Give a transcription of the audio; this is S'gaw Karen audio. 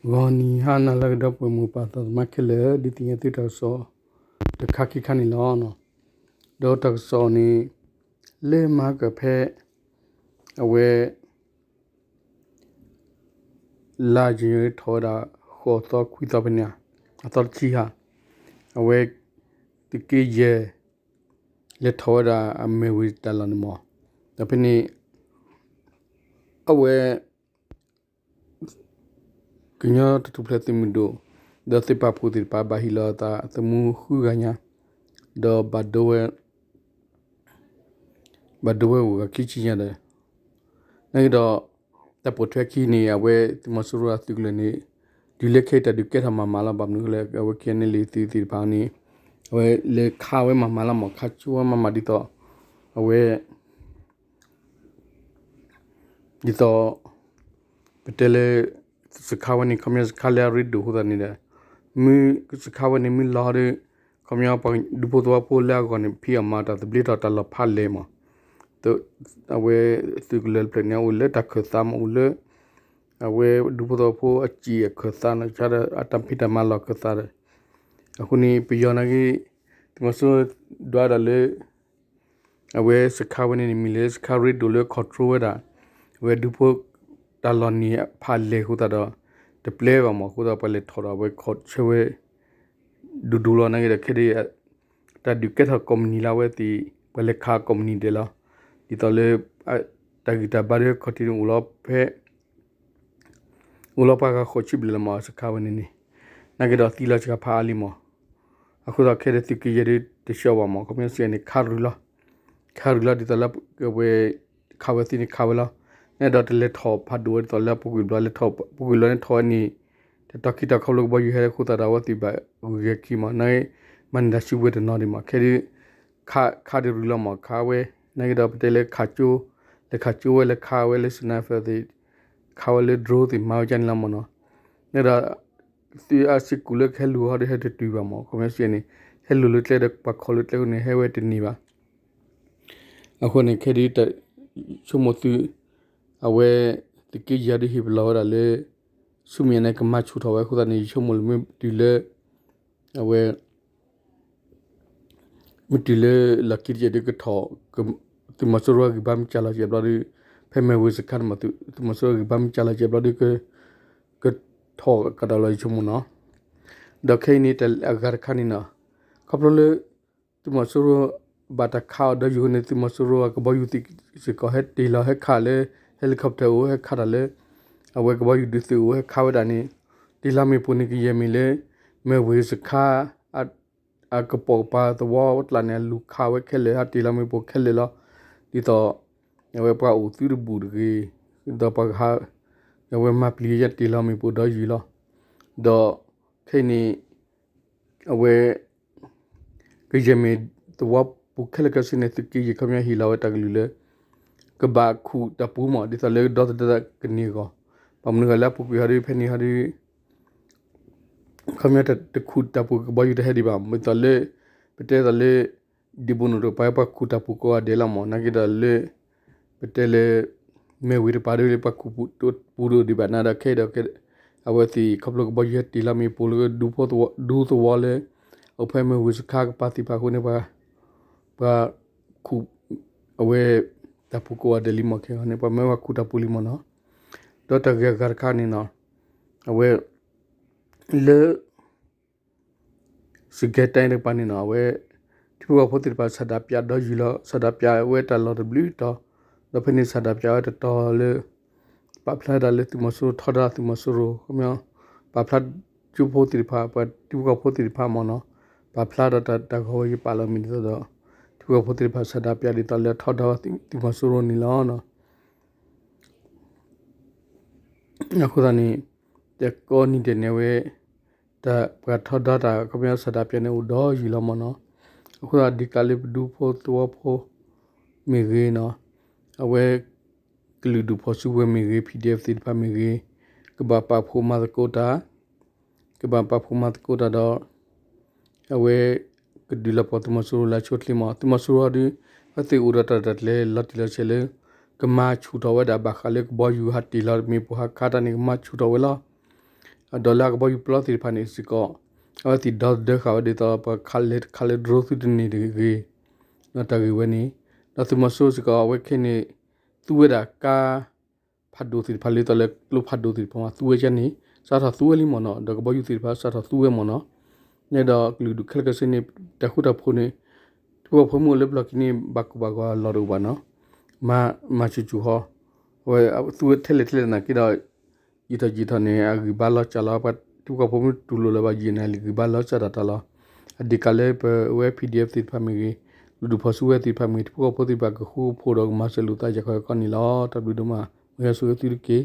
ဂီၤနံၤဟါနၤလၢအဂ့ၤ ဒီပုၢ်ဝဲၢ်မိၢ်ပၢ်သးသမါခဲလၢာ်, ဒုးသ့ၣ်ညါသုတၢ်ကစီၣ်တခါခံခါန့ၣ်လီၤ. ဒီးတၢ်ကစီၣ်န့ၣ် လၢမၤကဖဲ အဝဲ လါယနူၤအါရံၤထီၣ်ဝဲဒၣ် ဃိးသီခွံသီဖဲန့ၣ်ဧါ, အသီတဆံဧါ, အဝဲ သုးက့ယဲၢ် လဲၤထီၣ်ဝဲဒၣ်အမဲၢ်ဝ့ၤတၢ်လီၢ်န့ၣ်မး, ဒီးဖဲန့ၣ် အဝဲ ကညီတၢ်ထူၣ်ဖျဲးသုးမုၢ်ဒိၣ် ဒီးသုးပာ်ဖှိၣ်သ့ၣ်တဖၣ် ဘၣ်ဟ့ၣ်လီၤအသးသမူဃုဂၤညါ, ဒီးဘၣ်ဒိဝဲ ဘၣ်ဒိဝဲဂၤခံဆံညါဒီး နာ်က့ဒီး တၢ်ပိာ်ထွဲခံန့ၣ် အဝဲသုးမီၤစိရိၤအသုးကလၢၤန့ၣ် တုၤလၢခဲအံၤတၢ်ဒုးကဲထီၣ်မၤမၤလီၤ. ဘၣ်မနုၤလဲၣ် အဝဲ KNLA သုးသ့ၣ်တဖၣ်န့ၣ် အဝဲလဲၤခးဝဲမၤမၤလီၤမး, ခးကၠိဝဲမၤမၤဒ်သိး အဝဲ ဒ်သိး ပတဲလၢ စခါဝဲန့ၣ် ခီပညီစခါလၢအရ့ဒိၣ်အဃိသတးန့ၣ်ဒီး မ့ၢ်စခါဝဲန့ၣ်မ့ၢ်လီၤဒီး ခီပညီပှၤဒူဖိသဝီဖိလၢအဂီၢ်န့ၣ် ဖံးအီၣ်မၤတၢ်သဘျ့ထီၣ်တၢ်လီၤဖးလဲၢ်မး, အဝဲသုးကလၢၤတဖျၢၣ်န့ၣ် အိၣ်လၢတၢ်ခၢၣ်သးမး အိၣ်လၢ အဝဲဒူဖိသဝီဖိအစံာ်အခၢၣ်သးန့ၣ် ဆါဒီးအတၢ်ဖံးတၢ်မၤလီၢ်ခၢၣ်သးဒီး အဃိန့ၣ် ပယီၤနာ်က့ သုးမီၤစိရိၤဒွးဒၣ်လၢ အဝဲစခါဝဲန့ၣ်န့ၣ် မ့ၢ်လၢစခါရ့ဒိၣ်လၢ control ဝဲဒၣ် အဝဲဒူဖိတၢ်လီၢ်န့ၣ်ဖးလဲၢ်အဃိသတးဒီး တပျဲဘၣ်မး အဃိသတးပှၤလဲၤထီၣ်ဒီးအဝဲခီၣ်ဆၢဝဲ ဒူဒူလီၤ. နာ်က့ဒီးခဲဒုး တၢ်ဒုးကဲထီၣ်ကိးမုၢ်နံၤလၢအဝဲသ့ၣ် ပှၤလဲၤခးကိးမုၢ်နံၤဒဲးလီၤ. ဒ်သိးလၢ တၢ်ဂံၢ်တၢ်ဘါဒီးခီၣ်ထံးန့ၣ်အိၣ်လီၤဖဲ အိၣ်လီၤပှၤဂၤဃိးဆံဘျဲၣ်လီၤမး စခါဝဲန့ၣ်န့ၣ်, နာ်က့ဒီးသံလီၤစှၤဖးအါလံမး. အဃိသတးခဲဒုးသုးက့ယဲၢ်ဒုးတဆှီဘၣ်မး ခီပညီစံးန့ၣ် ခးရုၢ်လီၤ. ခးရုၢ်လီၤဒ်သိးလၢ အဝဲ ခးဝဲသ့ၣ်န့ၣ်ခးဝဲလီၤ. နာ်က့ဒီးတလဲၤထီၣ်ဖးဒိၣ်ဝဲဒ်သိးလၢအပူၤကွံာ်ဘျီလဲၤထီၣ် ပူၤကွံာ်ဘျီန့ၣ်ထီၣ်ဝဲန့ၣ် တၢ်တီခံတၢ်ခီဖျိကဘီယူၤဟဲလၢအဃိသတးဒီးအဝဲသ့ၣ်ဘၣ်ဂုၤဂဲၤခံမး နာ်က့ မၤန့ၢ်တၢ်စုကဝဲၤတနီၤဒံးမး ခဲဒုး ခး ခးဒုးရုၢ်လီၤမး ခးဝဲ နာ်က့ဒီးပတဲလၢခးကၠိ လဲၤခးကၠိဝဲလဲၤခးဝဲလၢ sniper သ့ၣ် ခးဝဲလၢ drone သ့ၣ်မၤဝဲကန့ၣ်လီၤမးနီၤ. နာ်က့ဒီး သုးအစ့ၢ်ကီးလၢကဟဲလူၤဟီဒုးဟဲတတုၤဘၣ်မး ခီပညီစံးန့ၣ် ဟဲလူၤလၢကျဲဒီးပှၤခီၣ်လၢကျဲန့ၣ် ဟဲဝဲတန့ၢ်ဘၣ်. အဃိန့ၣ် ခဲဒုး ဆိကမိၣ်သု အဝဲ သုးက့ယဲၢ်ဒုးဟ့ၣ်ပလီၢ်ဝဲဒၣ်လၢ ဆူမဲာ်ညါန့ၣ် ကမၤဆူၣ်ထီၣ်ဝဲအဃိသတးန့ၣ် ယဆိကမိၣ်လၢမ့ၢ်တုၤလၢ အဝဲ မ့ၢ်တုၤလၢလီၢ်ခံတစဲးဒုးကထီၣ် သုးမီၤစိရိၤအဂံၢ်ဘါမ့ၢ်စှၤလီၤစဲးဘျီဒီး ဖဲမဲၢ်ဝ့ၤစခါန့ၣ်မး သုးမီၤစိရိၤအဂံၢ်ဘါမ့ၢ်စှၤလီၤစဲးဘျီဒီး ကထီၣ်ကဒီးလီၤ ယဆိကမိၣ်နီၤ. ဒီးခဲအံၤန့ၣ် တၢ်အဂၤတခါန့ၣ်နီၤ ခီဖျိလၢ သုးမီၤစိရိၤ ဘၣ်တၢ်ခးအီၤဒီးယုၢ်န့ၣ် သုးမီၤစိရိၤအကဘီယူၤသ့ၣ်စ့ၢ်ကီး ဟဲတ့ၢ်လီၤ ဟဲခးလၢ helicopter အိၣ် ဟဲခးတၢ်လၢ အဝဲကဘီယူၤဒုးသုးအိၣ် ဟဲခးဝဲဒၣ်န့ၣ် တ့ၢ်လီၤမ့ၣ်ပိၢ်န့ၣ် ကယဲၢ်မ့ၢ်လၢ မဲၢ်ဝ့ၤစခါ အကပိာ်ကပၤသဝီကျါန့ၣ် အလူၤခးဝဲခဲလၢာ် ဟဲတ့ၢ်လီၤမ့ၣ်ပိၢ်ခဲလၢာ်လီၤ. ဒ်သိး အဝဲပှၤအိၣ်သုတဘူၣ်တဂ့ၤ ဒီးပှၤကဟး အဝဲမၤပျံၤယဲၢ်တ့ၢ်လီၤမ့ၣ်ပိၢ်ဒီးယုၢ်လီၤ. ဒီးခဲအံၤန့ၣ် အဝဲ ကယဲၢ်မ့ၢ်သဝီပူၤခဲလၢာ်ခဲဆ့န့ၣ် သုးက့ယဲၢ်ခီပညီဟ့ၣ်လီၤဝဲတၢ်ကလုၢ်လၢ ကဘၣ်ခူၣ်တၢ်ပူၤမး ဒ်သိးလၢဒီသဒၢကန့ၢ်အဂီၢ်, ဘၣ်မနုၤဂၤလၢအပူၤကွံာ်ဟီဒုးဖဲန့ၣ်ဟီဒုး ခီပညီတခူၣ်တၢ်ပူၤကဘီယူၤတဟဲဒံးဘၣ် ဒ်သိးလၢ ပတဲသိးလၢ ဒံးဘိနိၣ်တကပၤ ပှၤခူၣ်တၢ်ပူၤကိးဂၤဒဲးလီၤမး နာ်က့ဒီးလၢ ပတဲလၢ မဲၢ်ဝ့ၤတကပၤဒ်လၢပှၤခူၣ်ပူၤတအိၣ်ဒံးဘၣ် နာ်က့ဒီးခဲအံၤဒီး အဝဲသ့ၣ်ခီဖျိကဘီယူၤဟဲတ့ၢ်လီၤမ့ၣ်ပိၢ်လၢဒူဖိသဝီ ဒူသဝီလၢ အိၣ်ဖဲမဲၢ်ဝ့ၤစခါကပၤသ့ၣ်တဖၣ်အဃိန့ၣ် ပှၤ ပှၤခူၣ် အဝဲ တၢ်ပူၤကိးဂၤဒဲးလံမး ခဲအံၤန့ၣ် ပှၤမၢပှၤခူၣ်တၢ်ပူၤလံမးနီၤ. ဒီးတၢ်ဂ့ၢ်အဂၤတခါန့ၣ်နီၤ အဝဲ လၢ စကဲတဲတကပၤန့ၣ်နီၤ အဝဲ ထံဖိကီၢ်ဖိသ့ၣ်တဖၣ် ဆန္ဒပြဒီးယုၢ်လီၤ ဆန္ဒပြဝဲတၢ်လီၢ်တဘျုးတီၤ ဒီးဖဲန့ၣ် ဆန္ဒပြဝဲတတီၤလၢ ပာ်ဖျါဒၣ်လၢသုးမီၤစိရိၤ ထီဒါသုးမီၤစိရိၤ ခီပညီ ပာ်ဖျါကၠိဖိသ့ၣ်တဖၣ် ပှၤထံဖိကီၢ်ဖိသ့ၣ်တဖၣ်မးနီၤ ပာ်ဖျါဒီးတၢ်ဂီၤဝဲယပာ်လီၤမ့ၢ်ဒ်သိးဒီး ထံဖိကီၢ်ဖိသ့ၣ်တဖၣ် ဆန္ဒပြဒ်သိးလၢထီဒါသုးမီၤစိရိၤန့ၣ်လီၤ. အဃိသတးန့ၣ် တကိးနံၤဒဲးန့ၣ် အဝဲ တၢ်ပှၤထီဒါတၢ် ခီပညီ ဆန္ဒပြန့ၣ် အိၣ်ဒီးယုၢ်လီၤမးနီၤ. အဃိသတး ဒ်ကျါလၢပဒူဖိသဝီဖိ မ့ၢ်ဂ့ၤနီၤ အဝဲ ကလုာ်ဒူၣ်ဖီၣ်စုကဝဲၤမ့ၢ်ဂ့ၤ PDF သ့ၣ်တဖၣ်မ့ၢ်ဂ့ၤ ကဘၣ်ပာ်ဖှိၣ်မၤသကိးတၢ် ကဘၣ်ပာ်ဖှိၣ်မၤသကိးတၢ်ဒီး အဝဲ ကဒုးလီၤပှီၢ်သုးမီၤစိရိၤလၢအဆိအချ့မး သုးမီၤစိရိၤဒီး အဝဲသ့ၣ်အိၣ်ဒီးတၢ်ရဲၣ်တၢ်ကျဲၤလီၤတံၢ်လီၤဆဲးလၢ ကမၤဆူၣ်ထီၣ်ဝဲဒၣ်ဘၣ်ဃးလၢကဘီယူၤဟးတ့ၢ်လီၤမ့ၣ်ပိၢ်ဟးခးတၢ်န့ၣ် ကမၤဆူၣ်ထီၣ်ဝဲလီၤ. ဒီးလၢအကဘီယူၤပျီသ့ၣ်တဖၣ်န့ၣ်စ့ၢ်ကီး အဝဲသ့ၣ်ဒီသဒၢဃာ်ဝဲဒ်သိး ပှၤခးလဲၤခးလဲၤ drone သုတန့ၢ်တဂ့ၤ, ဒီးတၢ်ဂ့ၢ်ဝဲန့ၣ်, ဒီးသုးမီၤစိရိၤစ့ၢ်ကီး အဝဲခဲအံၤန့ၣ် သူဝဲဒၣ်ကါ ဖးဒိၣ်သ့ၣ်တဖၣ် လၢသိးလၢကျိဖးဒိၣ်သ့ၣ်တဖၣ်မး သူဝဲဒၣ်န့ၣ် စးထီၣ်သူဝဲလံမ့ၢ်နီၤ, ဒီးကဘီယူၤသ့ၣ်တဖၣ် စးထီၣ်သူဝဲမ့ၢ်နီၤ, န့ၣ်ဒီးကလုာ်ဒူၣ်ခဲလၢာ်ခဲဆ့န့ၣ် တၢ်ဃူတၢ်ဖိးန့ၣ် ထံဖိကီၢ်ဖိမ့ၢ်အိၣ်လၢပျီၢ်ခံန့ၣ် ဘၣ်ကိၢ်ဘၣ်ဂီၤအလီၢ်တအိၣ်ဘၣ်နီၤ, မၤစူၤစူၤဃီ, အဝဲသူဝဲထဲလဲၣ်ထဲလဲၣ်သနာ်က့ဒီး ယံာ်ထီၣ်ယံာ်ထီၣ်န့ၣ် အဂံၢ်ဘါလီၤစၢ်လီၤ, ပှၤထံဖိကီၢ်ဖိမ့ၢ်တူၢ်လိာ်လၢၤဘၣ်ယံာ်န့ၣ် အဂံၢ်ဘါလီၤစၢ်တၢ်တၢ်လီၤ, အဒ့ၣ်ကးလၢပဝဲ PDF သ့ၣ်တဖၣ်မ့ၢ်ဂ့ၤ, ကလုာ်ဒူၣ်ဖီၣ်စုကဝဲၤသ့ၣ်တဖၣ်မ့ၢ်ဂ့ၤ ထံဖိကီၢ်ဖိသ့ၣ်တဖၣ် ကဃူကဖိးဒီးကမၤစၢၤလိာ်သးယၤခီယၤခီန့ၣ်လီၤ. တၢ်ဘျုးဒိၣ်မး, မ်ယွၤဆိၣ်ဂ့ၤသုတက့ၢ်.